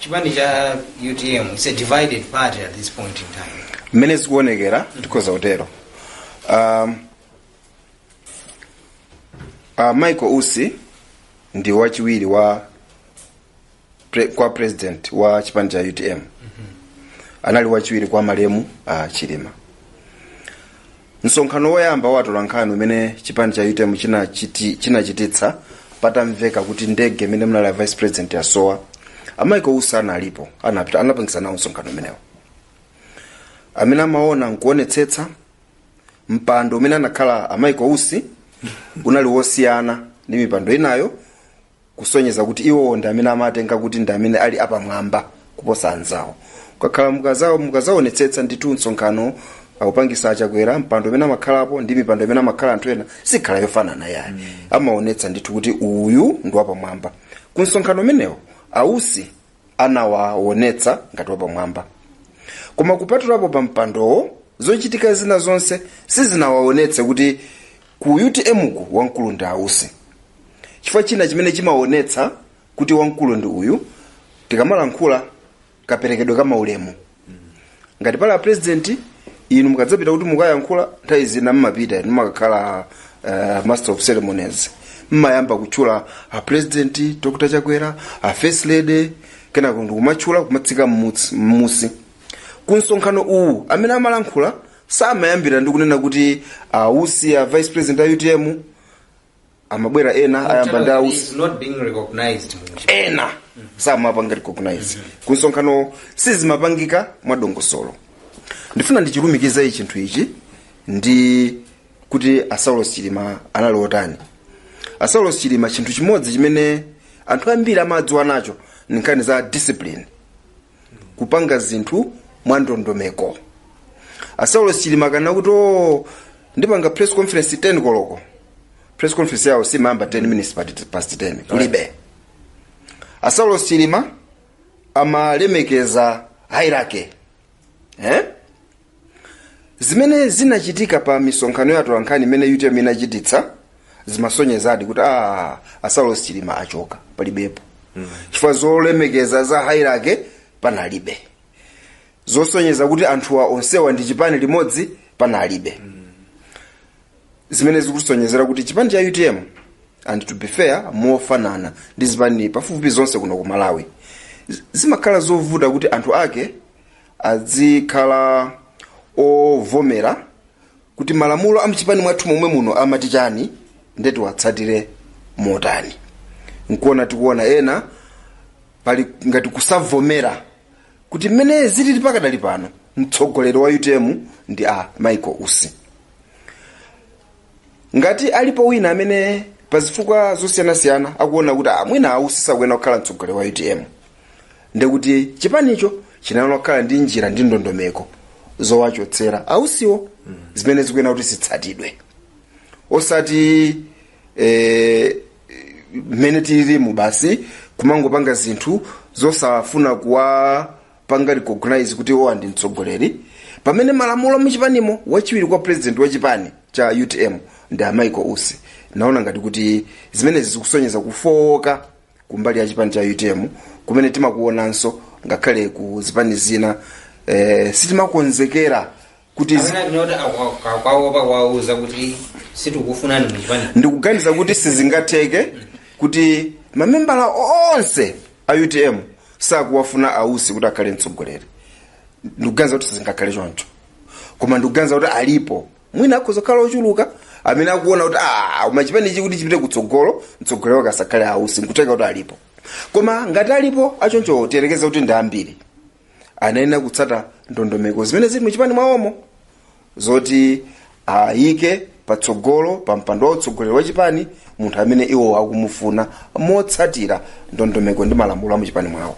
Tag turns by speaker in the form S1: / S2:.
S1: Chipani cha UTM is a divided party at this point in time.
S2: Mmene zikuonekera, tikhoza kutero. Michael Usi ndi wachiwiri kwa president wa chipani cha UTM. Anali wachiwiri kwa malemu Chilima. Msonkhano woyamba wa atolankhani umene chipani cha UTM chinachititsa patamveka kuti ndege imene munali a vice president yasowa, a Michael Usi analipo, anapita, anapangisa nawo msonkhano umenewo. Amene amaona nkuonetsetsa, mpando umene anakhala a Michael Usi unali wosiyana ndi mipando inayo, kusonyeza kuti iwo ndi amene amatenga kuti ndi amene ali apamwamba kuposa anzawo. Kukakhala mukazaonetsetsa ndithu, msonkhano akupangisa Achakwera, mpando umene amakhalapo ndi mipando imene amakhala anthu ena sikhala yofanana yayi. Amaonetsa ndithu kuti uyu ndi wapamwamba. Ku msonkhano umenewo Ausi anawaonetsa ngati wapamwamba, koma kupatulapo pa mpandowo, zochitika zina zonse sizinawaonetse kuti ku UTM ku wamkulu ndi Ausi. Chifukwa china chimene chimaonetsa kuti wamkulu ndi uyu, tikamalankhula kaperekedwe ka maulemu, ngati pali a president, inu mukadzapita kuti mukayankhula, nthawi zina mmapita inu mumakakhala master of ceremonies, mmayamba kutchula a President Dr Chakwera, a First Lady, kenako ndikumatchula kumatsika mmusi. Ku msonkhano uwu amene amalankhula samayambira ndi kunena kuti Ausi, a vice president a UTM. Amabwera ena, ayamba ndi Ausi.
S1: Is not being recognized mu
S2: Ena samapanga recognize. Ku msonkhano sizimapangika mwadongosolo. Ndifuna ndichilumikize ichi, chinthu ichi, ndi kuti a Saulos Chilima anali otani. A Saulos Chilima, chinthu chimodzi chimene anthu ambiri amadziwa nacho ni nkhani za discipline, kupanga zinthu mwandondomeko. A Saulos Chilima kana kuti, "Oh, ndipanga press conference 10 koloko," press conference yawo simayamba 10 minutes past 10, kulibe. A Saulos Chilima amalemekeza hierarchy, eh? Zimene zinachitika pa misonkhano ya atolankhani imene UTM inachititsa zimasonyezadi kuti a Saulos Chilima achoka, palibepo, chifukwa zolemekeza za hierarchy panalibe, zosonyeza kuti anthuwa onsewa ndi chipani limodzi panalibe, zimene zikusonyezera kuti chipani cha UTM, and to be fair, mofanana ndi zipani pafupifupi zonse kuno ku Malawi, zimakhala zovuta kuti anthu ake azikhala ovomera kuti malamulo amchipani mwathu momwe muno amati chani, ndeti watsatire motani. Nkuona tikuona ena pali ngati kusavomera kuti mmene zilili pakadali pano, mtsogoleri wa UTM ndi a Michael Usi. Ngati alipo wina amene pazifukwa zosiyanasiyana akuona kuti mwina Ausi sakuyenera kukhala mtsogoleri wa UTM, ndekuti chipanicho chinayenera kukhala ndi njira ndi ndondomeko zowachotsera Ausiwo, zimene zikuyenera kuti zitsatidwe, osati mmene tililimu basi kumangopanga zinthu zosafuna kuwapanga recognize kuti owa ndi mtsogoleri, pamene malamulo muchipanimo wachiwiri kwa president wa chipani cha UTM ndi a Michael Usi. Naona ngati kuti zimenezi zikusonyeza kufowoka kumbali ya chipani cha UTM, kumene timakuonanso ngakhale ku zipani zina. Sitimakonzekera kuti
S1: Amene atinoti akwaopa kuwauza kuti sitikufunani muchipani.
S2: Ndikuganiza kuti sizingatheke kuti mamembala onse a UTM sakuwafuna Ausi kuti akhale mtsogoleri. Ndikuganiza kuti sizingakhale choncho, koma ndikuganiza kuti alipo mwina akhoza kukhala ochuluka amene akuona kuti koma chipani kuti chipite kutsogolo, mtsogoleri wake asakhale Ausi. Nkutheka kuti alipo, koma ngati alipo achoncho, tiyerekeze kuti ndi ambiri, anayenera kutsata ndondomeko zimene zili muchipani mwawomo zoti ayike patsogolo pa mpando wa utsogoleri wa chipani munthu amene iwo akumufuna, motsatira ndondomeko ndi malamulo a muchipani mwawo.